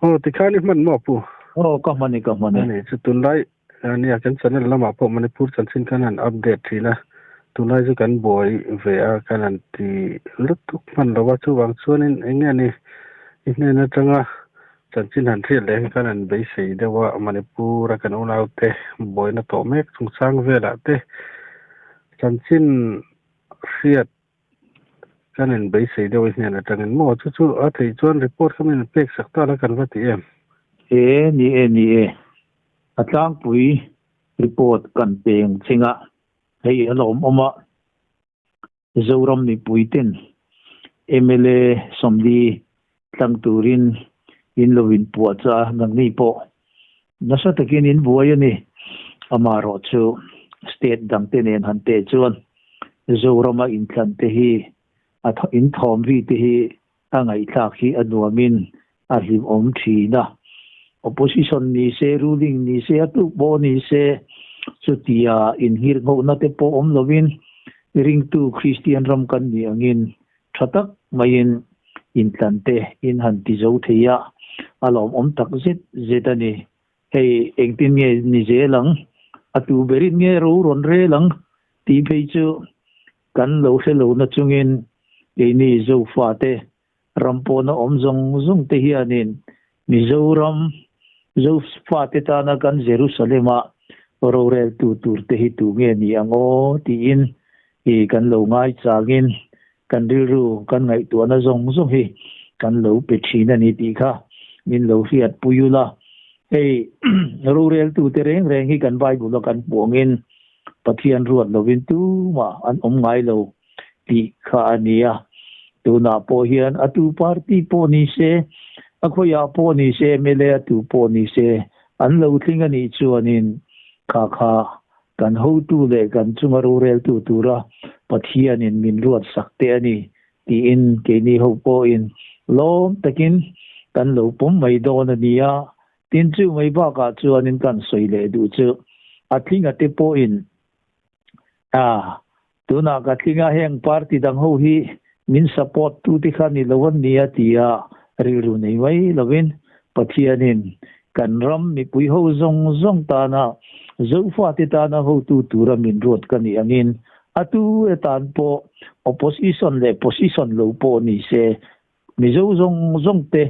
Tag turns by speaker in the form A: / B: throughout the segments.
A: Aw tikhan i hman maw pu?
B: Aw ka hman e ka hman e.
A: Ani chu tunlai ania kan channel lamah pawh Manipur chanchin kan han update thin a, tunlai chu kan buai ve a kan han ti lutuk hman lo a, chuvang chuanin eng nge ni i hnen atanga chanchin han hriat leh hi kan han beisei deuh a, Manipur a kan unaute buaina tawh mek chungchang velah te chanchin hriat Kan in beisei deuh i hnen atangin maw? Chu chu a theih chuan report kha min pek sak ta la kan va ti em?
B: E, ni e, ni e. A tlangpui report kan peng chhinga hei a lawmawm a, Zoram mipui ten mla sawmli tlang turin in lo inpuah cha nangni pawh nasa takin in buai a ni. Amaherawh chu state dangte nen han teh chuan Zorama inthlan te hi a inthawm ri te hi a ngaihthlak hi a nuamin a hlimawm thin a. Opposition ni se, ruling ni se, a tuk pawh ni se, chutia inhirnghohna te pawh awm lovin ringtu Kristian ram kan nih angin Tha tak maiin intlan te in han ti zo thei a, a lawmawm tak zet zet a ni. Hei engtin nge ni zel ang, a tu berin nge ro rawn rel ang tih phei chu kan lo hre lo na chungin keini Zofate ram pawhna awm zawng zawng te hianin Mizoram Zofate tana kan Jerusalem-a roreltu tur te hi tu nge ni ang aw tiin I kan lo ngaichangin kan rilru kan ngaihtuahna zawng zawng hi kan lo pe thin a ni tih kha min lo hriat pui ula. Hei roreltute reng reng hi kan Bible a kan hmuh angin Pathian ruat lovin tumah an awm ngai lo tih kha a ni a. Tunah pawh hian a tu party pawh ni se, a khawiah pawh ni se, mla a tu pawh ni se an lo tling a nih chuanin kha kha Kan hotu leh kan chunga roreltu tura Pathianin min ruat sak te a ni tiin keini ho pawhin lawm takin kan lo pawm mai dawn a ni a. Tin, chu mai bakah chuanin kan sawi leh duh chu a tlinga te pawhin a tunah ka tlinga heng party dang ho hi min support tu te kha ni lo an ni a tia rilru nei mai lovin Pathianin kan ram mipui ho zawng zawng tana Zofate tana hotu tura min ruat ka nih angin a tu e tan pawh opposition leh position lo pawh ni se Mizo zawng zawng te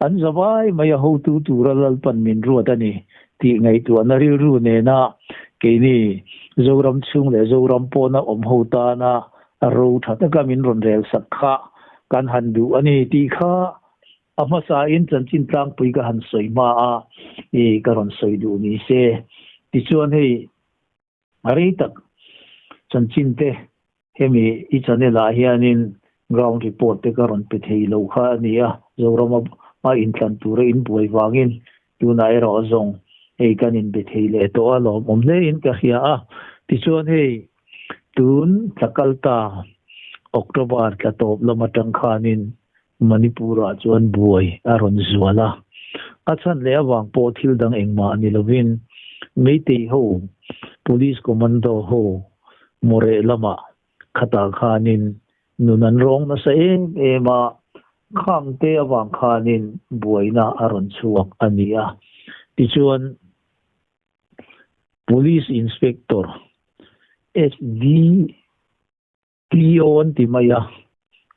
B: an zavai mai a hotu tura Lalpan min ruat a ni tih ngaihtuahna rilru nena keini Zoram chhung leh Zoram pawna awm ho tana ro tha taka min rawn rel sak kha kan han duh a ni tih kha A hmasain chanchin tlangpui ka han sawi hma a, i ka rawn sawi duh ni se. Tichuan hei a rei tak chanchin te hemi i channel ah hianin ground report te ka rawn pe thei lo kha a ni a, Zorama a inthlan tura inbuai vangin tunah erawh zawng hei kan inbe thei leh tawh a lawmawm hlein ka hria a. Tichuan hei tun tla kal ta October tla tawp lam atang khanin Manipur-ah chuan buai a rawn zual a, a chhan leh avang pawh thil dang engmah ni lovin Meitei ho, Police Commando ho Moreh lamah khatah khanin nun an rawng nasa em em a, khangte avang khanin buaina a rawn chhuak a ni a. Tichuan. Police Inspector SD. Tio an ti mai a,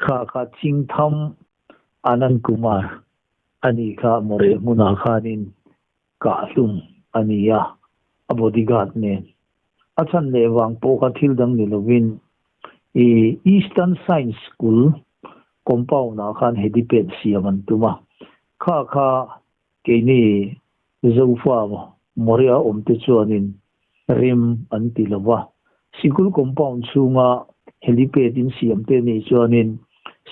B: kha kha Chingtham Anand Kumar a nih kha Moreh hmunah khanin kahhlum a ni a, a bodyguard nen. A chhan leh vang pawh kha thil dang ni lovin i Eastern Science School compound-ah khan helipad siam an tum a, kha kha keini Zofa Moreh-a awmte chuanin rem an ti lo va. Sikul compound chhunga helipad in siam te nih chuanin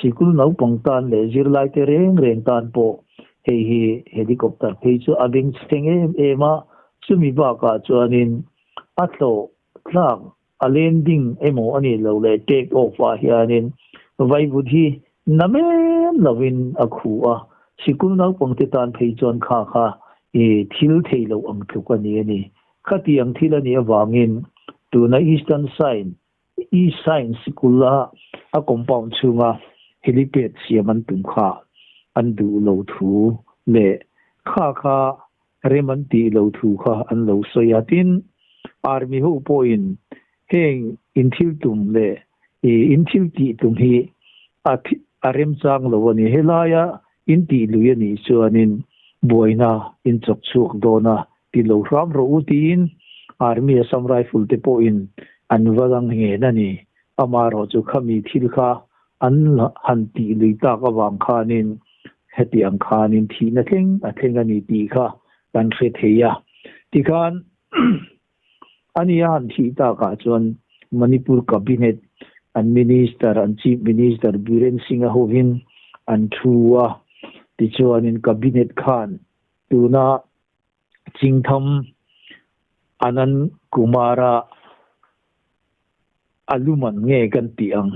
B: sikul naupang tan leh zirlaite reng reng tan pawh hei hi helicopter phei chu a bengchheng em em a, chumi bakah chuanin a tlawh tlak a landing emaw a nih loh leh take off ah hianin vaivut hi na men lovin a khuh a, sikul naupangte tan phei chuan kha kha i thil thei loh ang tluk a ni a ni. Khatiang thil a nih avangin tuna Eastern Sign, East Sign sikula a compound chhunga helipad siam an tum kha an duh lo thu leh. Kha kha rem an tih lo thu kha an lo sawi a. Tin, Army ho pawhin heng in thil tum leh in thil tih tum hi a a remchang lo a ni. Helaia in tih lui a nih chuanin buaina in chawk chhuak dawn a ti lo hram rawh u tiin Army Assam Rifle te pawhin an va lang ngen a ni. Amaherawhchu khami thil kha an han tih lui tak avang khanin heti ang khanin thihna thleng a thleng a ni tih kha kan hre thei a. Tikhan ani a han thih takah chuan Manipur Cabinet an Minister, an Chief Minister Biren Singh-a hovin an thu a. Tichuanin Cabinet khan tuna Chingtham Anand Kumar-a a luman nge kan tih ang,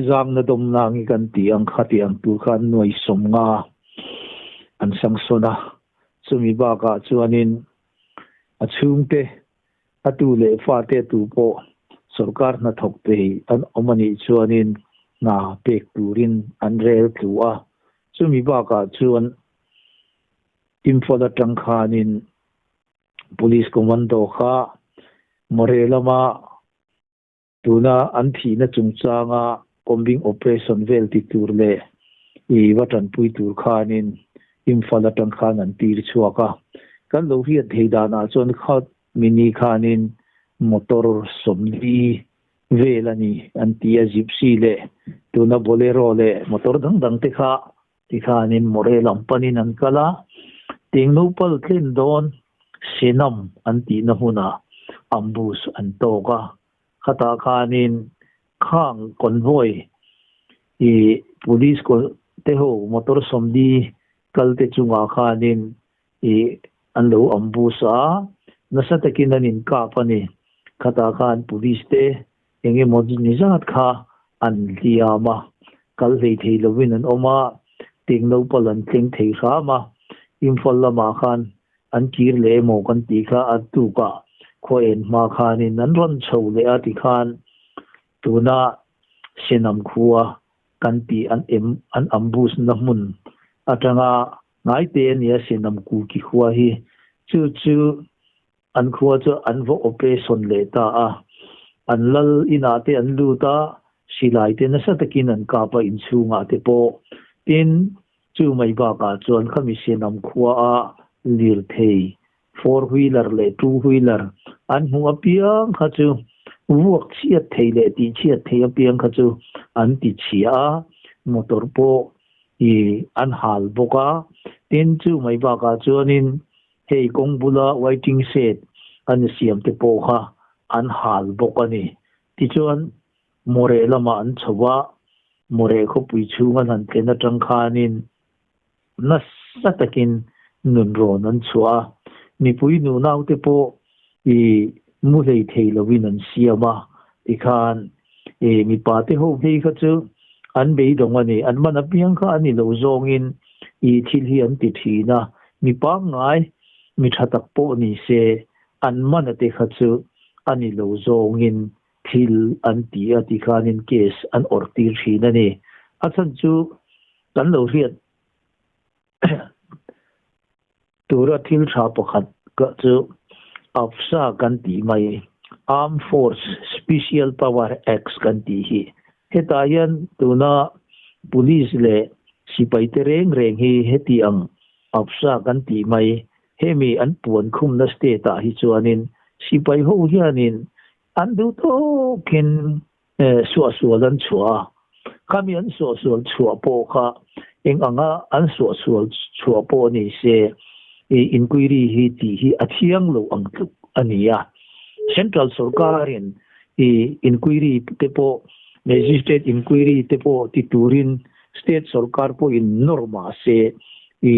B: zangna dawmna nge kan tih ang kha tih ang tur khan nuai 50 an sangsawn a. Chumi bakah chuanin a chhungte, a tu leh fate tu pawh sorkar hnathawk thei an awm a nih chuanin hna pek turin an rel tlu a. Chumi bakah chuan Imphal atang khanin Police Commando kha Moreh lama tuna an thihna chungchanga combing operation vel ti tur leh i va tanpui tur khanin Imphal atang khan an tir chhuak a. Kan lo hriat thei danah chuan kha mini khanin motor 40 vel a ni an ti a, Gypsy leh tuna Bolero leh motor dang dang te kha Tikhanin Moreh lam panin an kal a, Tingnupal tlin dawn Senam an tihna hmunah ambush an tawk a. Khatah khanin khang convoy i police te ho motor 40 kal te chungah khanin i an lo ambush a, nasa takin an inkap a ni. Khatah khan police te Eng emaw ni zat kha an hliam a, kal hlei thei lovin an awm a, teng naupal an tleng thei hram a, Imphal lamah khan an kir leh emaw kan tih kha a tukah khaw en hma khanin an rawn chho leh a tikhan tuna Senam khua kan tih an em an ambush na hmun atanga ngaite a nia Senam Kuki khua hi chu chu An khua chu an va operation leh ta a, an lal inah te an lut a, silai te nasa takin an kap a inchhungah te pawh. Tin, chu mai bakah chuan khami Senam khua a lirthei four wheeler leh two wheeler an hmuh apiang kha chu vuak chhiat thei leh tih chhiat thei apiang kha chu an ti chhia a, motor pawh i an hal bawk a. Tin, chu mai bakah chuanin Hei kawng bula waiting shed an siam te pawh kha an hal bawk a ni. Tichuan, Moreh lamah an chho a, Moreh khawpui chhung an han tlen atang khanin nasa takin nun rawn an chhuah a, mipui nunau te pawh i mu hlei thei lovin an siam a, tikhan i mipa te ho phei kha chu an beidawng a ni, an man apiang kha a ni lo zawngin i thil hi an ti thin a, mi pangngai mi tha tak pawh ni se an man a te kha chu a ni lo zawngin thil an ti a tikhanin case an awrh tir thin a ni. A chhan chu kan lo hriat tura thil tha pakhat ka chu AFSA kan tih mai, Armed Force Special Power Acts kan tih hi. Hetah hian tuna Police leh sipai te reng reng hi heti ang AFSA kan tih mai, hemi an puan khumna state ah hi chuanin sipai ho hianin an duh tawkin suahsual an chhuah a, khami an suahsual chhuah pawh kha eng anga an suahsual chhuah pawh ni se i inquiry hi tih hi a thiang lo ang tluk a ni a. Central sorkarin i inquiry te pawh magistrate inquiry te pawh ti turin state sorkar pawhin nawr mah se i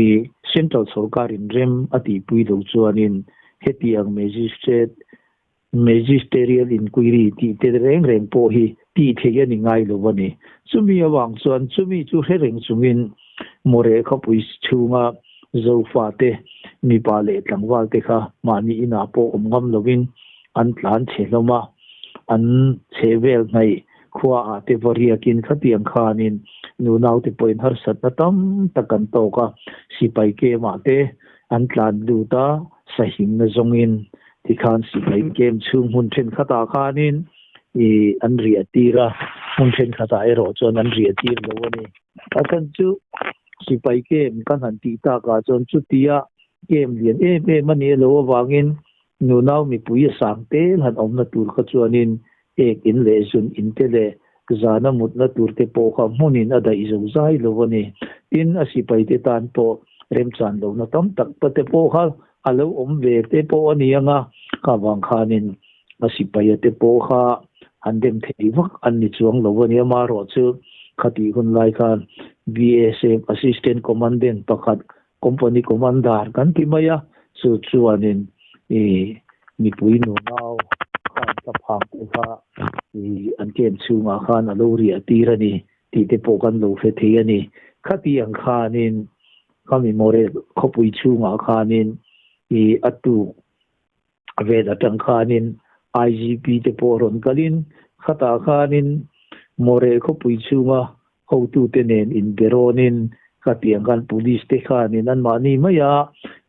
B: central sorkarin rem a tihpui lo chuanin hetiang magistrate Magisterial inquiry tih te reng reng pawh hi tih theih a ni ngai lo a ni. Chumi avang chuan chumi chu hre reng chungin Moreh khawpui chhunga Zofate, mipa leh tlangval te kha mahni inah pawh awm ngam lovin an tlan chhe hlawm a, an chhehvel hnaih Khua ah te va riakin khatiang khanin nunau te pawhin harsatna tam tak an tawk a, sipai kem ah te an tlan lut a, sahimna zawngin tikhan sipai kem chhung hmun thenkhatah khanin ih an riah tir a, hmun thenkhatah erawh chuan an riah tir lo a ni. A chhan chu sipai kem kan han tih takah chuan chutia kem lian em em a nih loh avangin nunau mipui a sang tel han awmna tur kha chuanin ek in leh zun in te leh zana mutna tur te pawh kha hmunin a daih zo zai lo a ni. Tin, a sipai te tan pawh remchan lohna tam tak pa te pawh kha a lo awm ve te pawh a ni ang a, kha vang khanin a sipaia te pawh kha han dem thei vak an ni chuang lo a ni. Amaherawhchu khatih hun lai khan BSF Assistant Commandant pakhat Company Commander kan ti mai a, chu chuanin i mipui nunau khan ka phang te kha i an camp chhungah khan a lo riah tir a ni tih te pawh kan lo hre thei a ni. Khatiang khanin ka mi Moreh khawpui chhungah khanin i a tuk vel atang khanin IGP te pawh rawn kalin khatah khanin Moreh khawpui chhunga hotute nen inberawnin khatiang khan police te khanin anmahni maia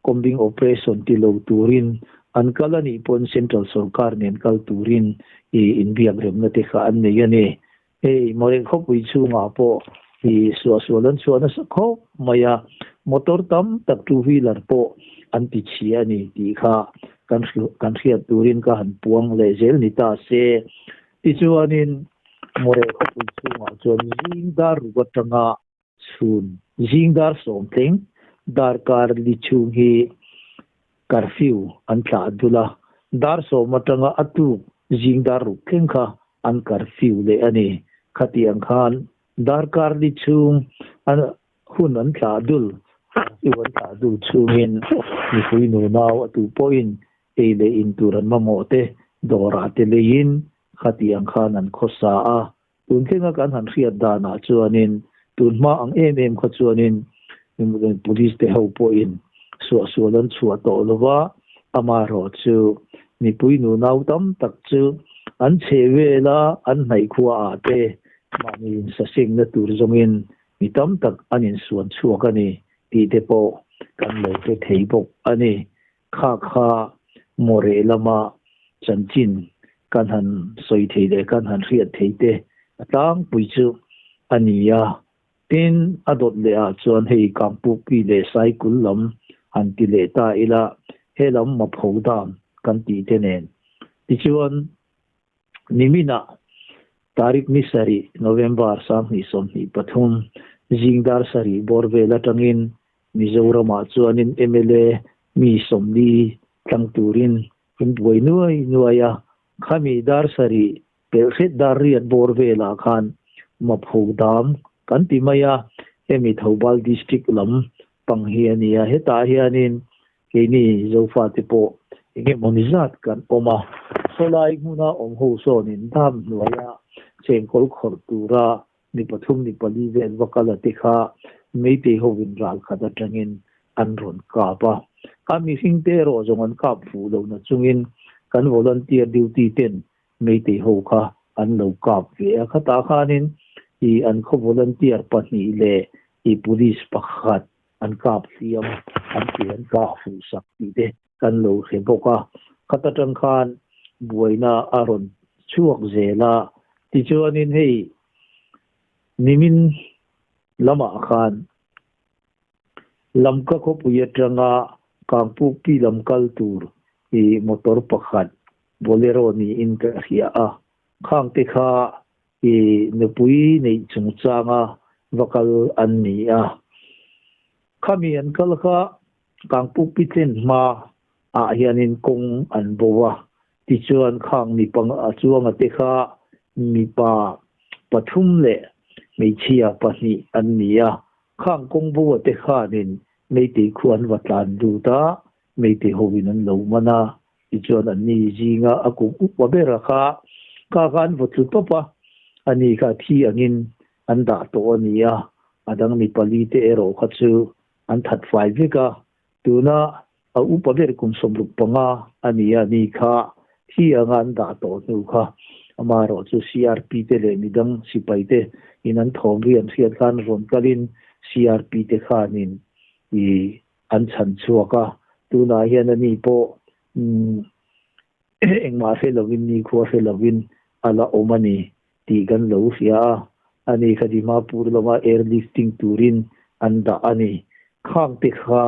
B: combing operation ti lo turin an kal a nih pawn central sorkar nen kal turin i inbiak remna te kha an nei a ni. Hei Moreh khawpui chhungah pawh i suahsual an chhuah nasa khawp mai a, motor tam tak two wheeler pawh an ti chhia a ni tih kha kan kan hriat turin ka han puang leh zel ni ta se. Tichuanin Moreh khawpui chhungah chuan zing dar ruk atanga chhun zing dar sawmtleng darkar li chhung hi curfew an thlah dul a, dar sawm atanga a tuk zing dar ruk thleng kha an curfew leh a ni. Khatiang khan darkar li chhung an hun an thlah dul, curfew an thlah dul chhungin mipui nunau a tu pawhin ei leh in tur an mamawh te dawrah te leiin khatiang khan an khawsa a. Tun thlenga kan han hriat danah chuanin tun hma ang em em kha chuanin police te ho pawhin suahsual an chhuah tawh lo va, amaherawhchu mipui nunau tam tak chu an chhe vel a, an hnaih khuaah te mahni insasengna tur zawngin mi tam tak an insuan chhuak a ni tih te pawh kan lo hre thei bawk a ni. Kha kha Moreh lama chanchin kan han sawi thei leh kan han hriat thei te a tlangpui chu a ni a. Tin, a dawt leh ah chuan hei Kangpukpi leh Saikul lam han ti leh ta ila, he lam Mapho dam kan tih te nen. Tichuan, niminah tarik ni sarih, November 2023, zing dar sarih bawr vel atangin Mizoramah chuanin mla mi 40 tlang turin in buai nuai nuai a, khami dar sarih pelh hret dar riat bawr velah khan Mapho dam kan ti mai a, hemi Thoubal District lam pang hi a ni a, hetah hianin keini Zofate pawh eng emaw ni zat kan awm a, sawlai hmuna awm ho sawnin dam hnuaia chengkawl khawrh tura Mi pathum mi pali vel va kal a te kha Meitei hovin ral khat atangin an rawn kap a. A mihring te erawh zawng an kap fuh lo na chungin kan volunteer duty ten Meitei ho kha an lo kap ve a. Khatah khanin i an khaw volunteer pahnih leh i police pakhat an kap hliam an ti an kah fuh sak tih te kan lo hre bawk a, khat atang khan buaina a rawn chhuak zel a, tichuanin hei nimin lamah khan Lamka khawpui atanga Kangpukpi lam kal tur i motor pakhat Bolero niin ka hria a, khangte kha i nupui neih chungchanga va kal an ni a. Khami an kal kha Kangpukpi thlen hma ah hianin kawng an bo a, tichuan khang mipa chuanga te kha mipa pathum leh hmeichhia pahnih an ni a, khang kawng bo a te khanin Meitei khu an va tlan lut a, Meitei hovin an lo man a, tichuan anni zinga a kum upa bera kha kha kha an vaw tlu tawp a, ani kha thi angin an dah tawh a ni a, a dang mi pali te erawh kha chu an that fai vek a, tuna a upa ber kum 65 a ni a, ni kha thi anga an dah tawh hnu kha Amaherawhchu CRP te leh midang sipai te in an thawm ri an hriat khan rawn kalin CRP te khanin i an chhan chhuak a. Tunah hian ani pawh engmah hre lovin nikhua hre lovin a la awm a ni tih kan lo hria a. Ani kha Dimapur lama airlifting turin an dah a ni. Khang te kha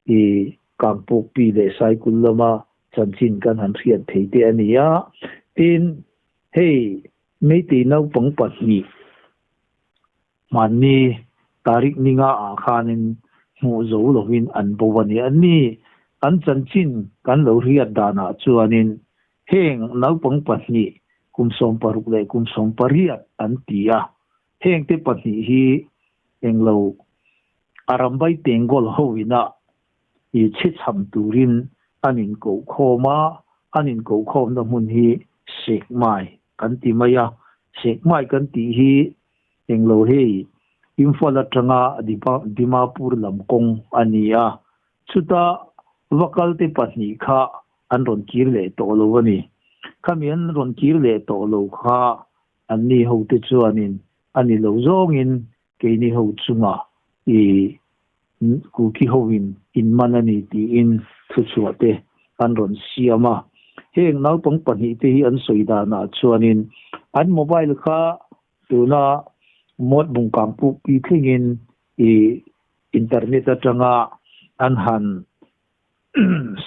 B: i Kangpukpi leh Saikul lama chanchin kan han hriat thei te a ni a. Tin, hei Meitei naupang pahnih hmanni tarik ninga ah khanin hmuh zo lovin an bo a ni. An ni, an chanchin kan lo hriat danah chuanin heng naupang pahnih kum 16 leh kum 18 an ti a. Hengte pahnih hi englo Arambai Tengol ho ina i chhechham turin an inkohkhawm a, an inkohkhawmna hmun hi Sekmai kan ti mai a. Sekmai kan tih hi englo hei Imphal atanga Dimapur lam kawng a ni a, chuta va kalte pahnih kha an rawn kir leh tawh lo a ni. Khami an rawn kir leh tawh lo kha anni hote chuanin a ni lo zawngin keini ho chunga i Kuki hoin in man a ni tiin thuchhuah te an rawn siam a. Heng naupang pahnih te hi an sawi danah chuanin an mobile kha tuna mawt bungkang puk pi thlengin i internet atanga an han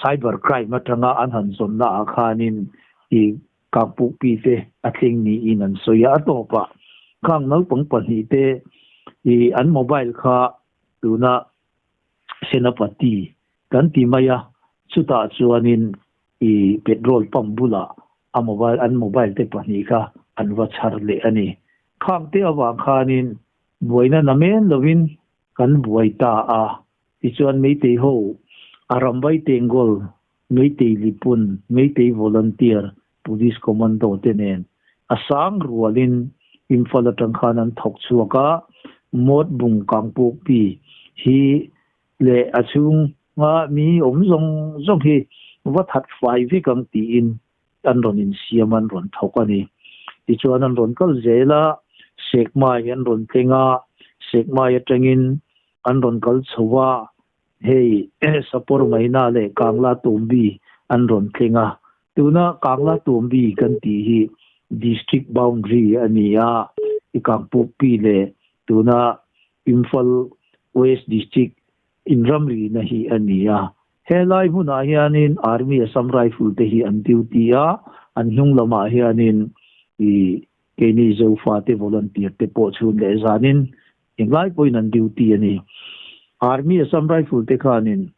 B: cyber crime atanga an han zawnna ah khanin i Kangpuk pi te a thleng niin an sawi a, a tawpah khang naupang pahnih te i an mobile kha tuna Senapati kan ti mai a, chutah chuanin i petrol pump bulah a mobile an mobile te pahnih kha an va chhar leh a ni. Khang te avang khanin buaina namen lovin kan buai ta a, tichuan Meitei ho a Rambai Tengol Meitei Lipun, Meitei Volunteer, Police Commando te nen a sang rualin Imphal atang khan an thawk chhuak a, Mawt Bung Kangpukpi hi leh a chhunga mi awm zawng zawng hi va that fai vek ang tiin an rawn insiam an rawn thawk a ni. Tichuan an rawn kal zel a, Sekmai an rawn tleng a, Sekmai atangin an rawn kal chho a, Hei Sapawr Maina leh Kangla Tumbi an rawn thleng a, tuna Kangla Tumbi kan tih hi District Boundary a ni a, i Kangpukpi leh tuna Imphal West District inramrina hi a ni a. Helai hmunah hianin Army Assam Rifle te hi an duty a, an hnung lamah hianin i keini Zofate volunteer te pawh chhun leh zanin Englai pawhin an duty a ni. Army Assam Rifle te khanin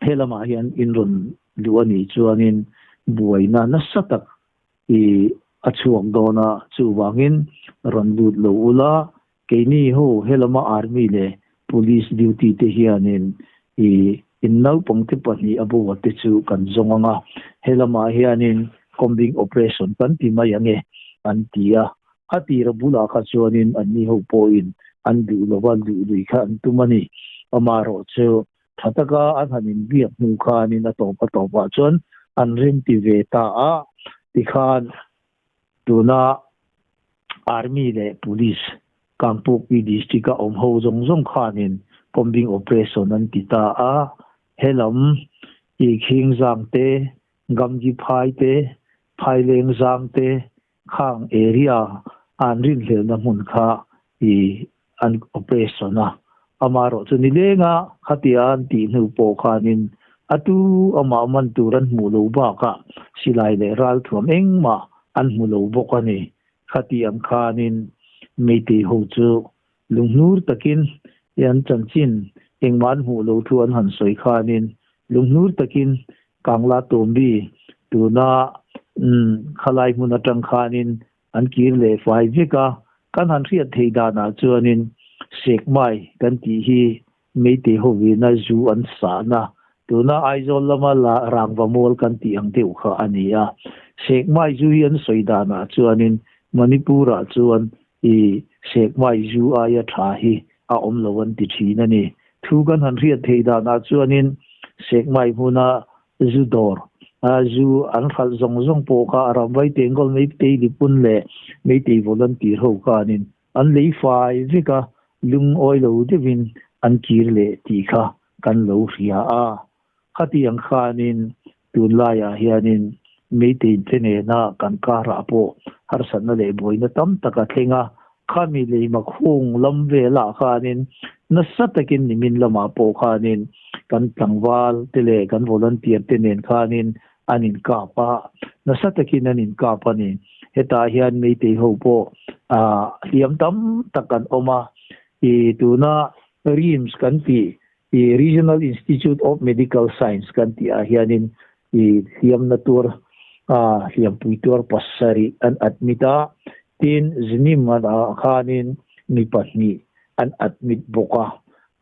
B: he lamah hian in rawn luh a nih chuanin buaina nasa tak i a chhuak dawn a, chuvangin rawn lut lo ula, keini ho he lama Army leh Police duty te hianin i in naupang te pahnih a bo te chu kan zawng ang a, he lamah hianin combing operation kan ti mai ang e an ti a. A tira bulah kha chuanin anni ho pawhin an duh lova luh lui kha an tum a ni. Amaherawh chu tha taka an han inbiak hnu khanin a tawp a tawpah chuan an rimti ve ta a, tikhan tuna Army leh Police Kangpokpi District-a awm ho zawng zawng khanin combing operation an ti ta a, helam i Khing Zang te, Gamgi Phai te, Phaileng Zang te, Khang area an rinhlelna hmun kha i an operation a, amaherawh chu nilenga khatia an tih hnu pawh khanin a tu amah man tur an hmuh lo bakah silai leh ralthuam engmah an hmu lo bawk a ni. Khati ang khanin Meitei ho chu lunghnur takin i an chanchin engmah an hmuh lo thu an han sawi khanin lunghnur takin Kangla Tumbi tuna khalai hmun atang khanin an kir leh fai vek a, kan han hriat theih danah chuanin Sekmai kan tih hi Meitei hovina zu an sahna tuna Aizawl lama la rangva mual kan tih ang deuh kha a ni a. Sekmai zu hi an sawi danah chuanin Manipur-ah chuan i Sekmai zu aia tha hi a awm lo an ti thin a ni. Thu kan han hriat theih danah chuanin Sekmai hmuna zu dawr Zu an hralh zawng zawng pawh kha Arambai Tenggol Meitei Lipun leh Meitei Volunteer ho khanin an lei fai vek a, lungawi lo deuhin an kir leh tih kha kan lo hria a. Khatiang khanin tunlaiah hianin Meitei te nena kan karah pawh harsatna leh buaina tam tak a thleng a, khami leima khung lam velah khanin nasa takin nimin lamah pawh khanin kan tlangval te leh kan volunteer te nen khanin an inkap a, nasa takin an inkap a ni. Hetah hian Meitei ho pawh hliam tam tak an awm a, i tuna RIMS kan tih i Regional Institute of Medical Science kan tih ah hianin i hliamna tur hliampui tuar pasarih an admit a, tin Znim ah khanin mi pahnih an admit bawk a.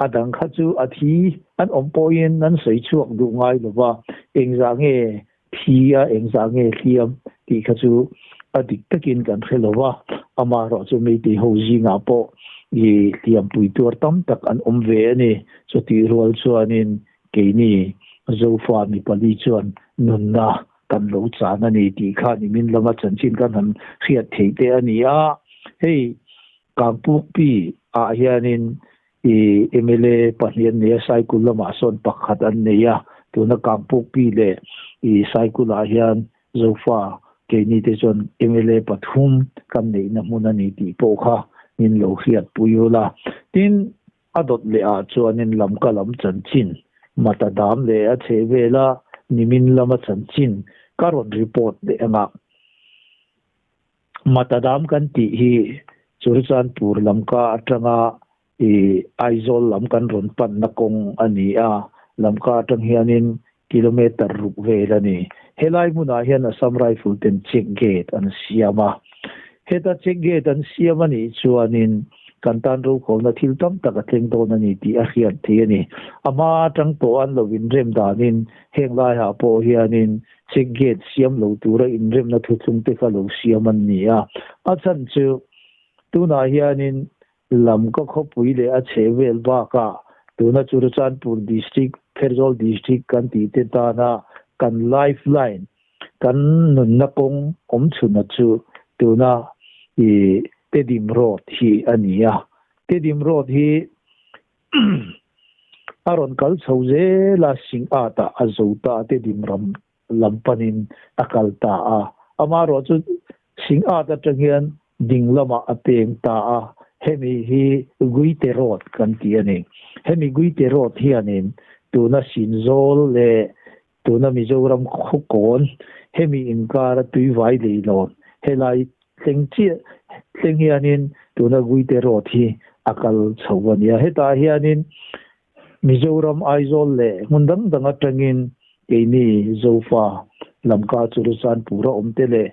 B: A dang kha chu a thi an awm pawhin an sawi chhuak duh ngai lo va, engzah nge thi a engzah nge hliam tih kha chu a dik takin kan hre lo va, amaherawh chu Meitei ho zingah pawh i hliampui tuar tam tak an awm ve a ni. Chutih rual chuanin keini Zofa mi pali chuan nunna kan lo chan a ni tih kha nimin lama chanchin kan han hriat theih te a ni a. Hei Kangpukpi ah hianin I mla pahnih an nei a, Saikul lamah sawn pakhat an nei a, tuna Kangpukpi leh i Saikulah hian Zofa keini te chuan mla pathum kan neihna hmun a ni tih pawh kha min lo hriatpui ul a. Tin, a dawt leh ah chuanin Lamka lam chanchin, Matadam leh a chheh vela nimin lama chanchin ka rawn report leh anga. Matadam kan tih hi Churachandpur Lamka atanga i Aizawl lam kan rawn panna kawng a ni a, Lamka atang hianin kilometre ruk vel a ni. Helai hmunah hian Assam Rifle ten check gate an siam a. Heta check gate an siam a nih chuanin kan tan rokhawlna thil tam tak a thleng dawn a ni tih a hriat theih a ni. A hma atang tawh an lo inrem danin heng laiah pawh hianin Check gate siam lo tura inremna thuthlung te kha lo siam an ni a. A chhan chu tunah hianin Lamka khawpui leh a chhehvel bakah tuna Churachandpur District, Pherzawl District kan tih te tana kan life line, kan nunna kawng awm chhuna chu tuna i Tedim Road hi a ni a. Tedim Road hi A rawn kal chho zel a, sing at ah a zo ta a, Tedim ram lam panin a kal ta a. Amaherawh chu sing at atang hian ding lamah a peng ta a, hemi hi Guite Road kan ti a ni. Hemi Guite Road hianin tuna Sinzawl leh tuna Mizoram khawkawn hemi inkara tuivai leilawn helai thleng chiah thleng hianin tuna Guite Road hi a kal chho a nia. Hetah hianin Mizoram Aizawl leh hmun dang dang atangin keini Zofa Lamka Churachandpur a awm te leh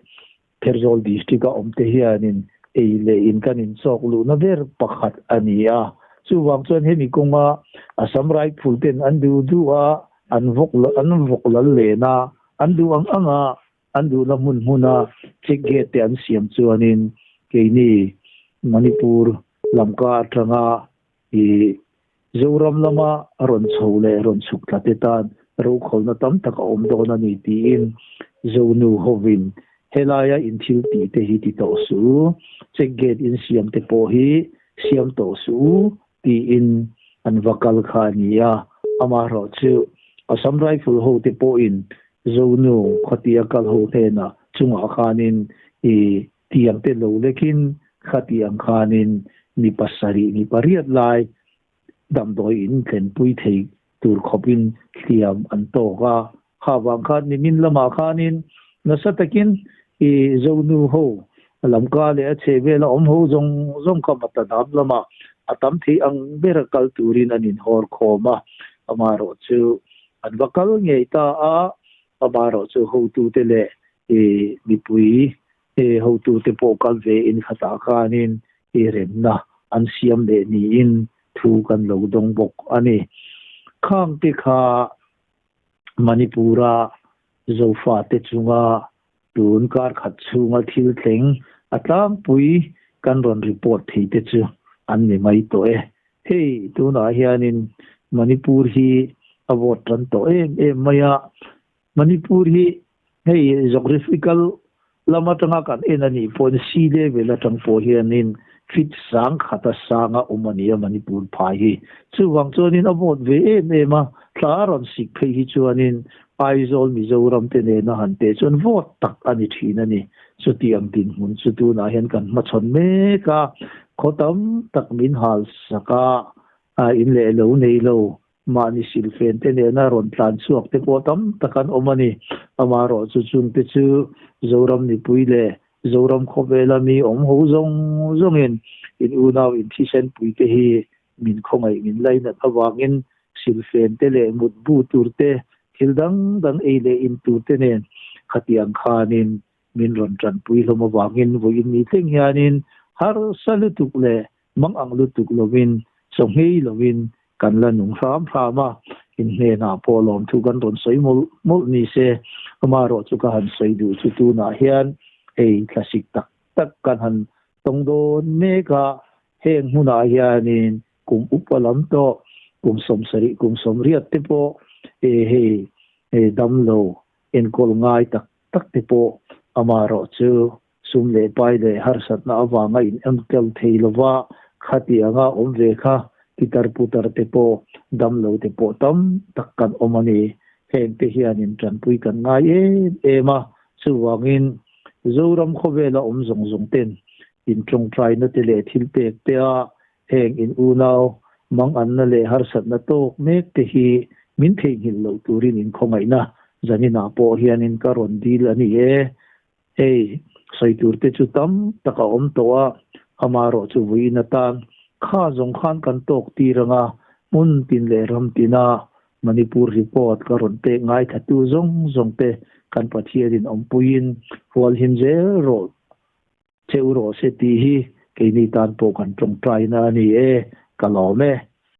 B: Pherzawl District a awm te hianin ei leh in kan inchawk luhna ber pakhat a ni a. Chuvang chuan hemi kawnga Assam Rifle ten an duh duh a, an vawk an vawk lal len a, an duh ang ang a, an duhna hmun hmuna check gate te an siam chuanin keini Manipur Lamka atanga i Zoram lama rawn chho leh rawn chhuk tla te tan rokhawlna tam tak a awm dawn a ni tiin Zonu hovin helaia in thil tih te hi ti tawh suh u, check gate in siam te pawh hi siam tawh suh u tiin an va kal kha a ni a. Amaherawh chu Assam Rifle ho te pawhin Zonu khawtia kal ho hnenah chungah khanin i Tiang te lo lekin khati ang khanin mi pasarih mi pariat lai damdawi in thlenpui thei tur khawpin hliam an tawk a. Kha vang khan nimin lamah khanin nasa takin i Zonu ho Lamka leh a chhehvela awm ho zawng zawng kha Matadam lamah a tam thei ang bera kal turin an inhawr khawm a. Amaherawh chu an va kal ngei ta a, amaherawh chu hotute leh i mipui He hotute pawh kal ve in khatah khanin i remna an siam leh niin thu kan lo dawng bawk a ni. Khangte kha Manipur-a Zofate chunga tun kar khat chhunga thil thleng a tlangpui kan rawn report thei te chu an ni mai tawh e. Hei tunah hianin Manipur hi a vote tan tawh em em mai a. Manipur hi hei geographical lam atanga kan en a nih pawhin sea level atang pawh hianin feet sang khata sanga awm a ni a Manipur phai hi. Chuvang chuanin a vawt ve em em a, thla a rawn sik phei hi chuanin Aizawl Mizoram te nena han teh chuan vawt tak a ni thin a ni. Chutiang dinhmun chu tunah hian kan hmachhawn mek a, khaw tam tak min hal sak a, in leh lo nei lo Mahni silfen te nena rawn tlan chhuak te pawh tam tak an awm a ni. Amaherawhchu chungte chu Zoram mipui leh Zoram khawvela mi awm ho zawng zawngin in unau in thisen pui te hi min khawngaih min lainat avangin silfen te leh mutbu tur te thil dang dang ei leh in tur te nen khatiang khanin min rawn tanpui hlawm avangin vawiin ni thleng hianin harsa lutuk leh Mang ang lutuk lovin, chawnghei lovin kan la nung hram hram a, in hnenah pawh lawmthu kan rawn sawi mawlh mawlh ni se, amaherawh chu ka han sawi duh chu tunah hian hei thlasik tak tak kan han tawng dawn mek a, heng hmunah hianin kum upa lam tawh, kum 70 kum 80 te pawh e hei damlo enkawl ngai tak tak te pawh amaherawh chu Sum leh pai leh harsatna avanga in enkawl thei lova khatianga awm ve kha pitar putar te pawh damlo te pawh tam tak kan awm a ni. Heng te hianin tanpui kan ngai em em a, chuvangin Zoram khawvela awm zawng zawng ten in tawngtaina te leh thil pek te a heng in unau manganna leh harsatna tawk mek te hi min theihnghilh loh turin in khawngaihna zaninah pawh hianin ka rawn dil a ni e. Hei, sawi tur te chu tam tak a awm tawh a, amaherawh chu vawiin atan kha zawng khan kan tawk tir ang a, hmun tin leh ram tina Manipur report ka rawn pek ngaithla-tu zawng zawng te kan Pathianin awmpuiin hualhim zel rawh che u rawh se tih hi keini tan pawh kan tawngtaina a ni e, ka lawm e.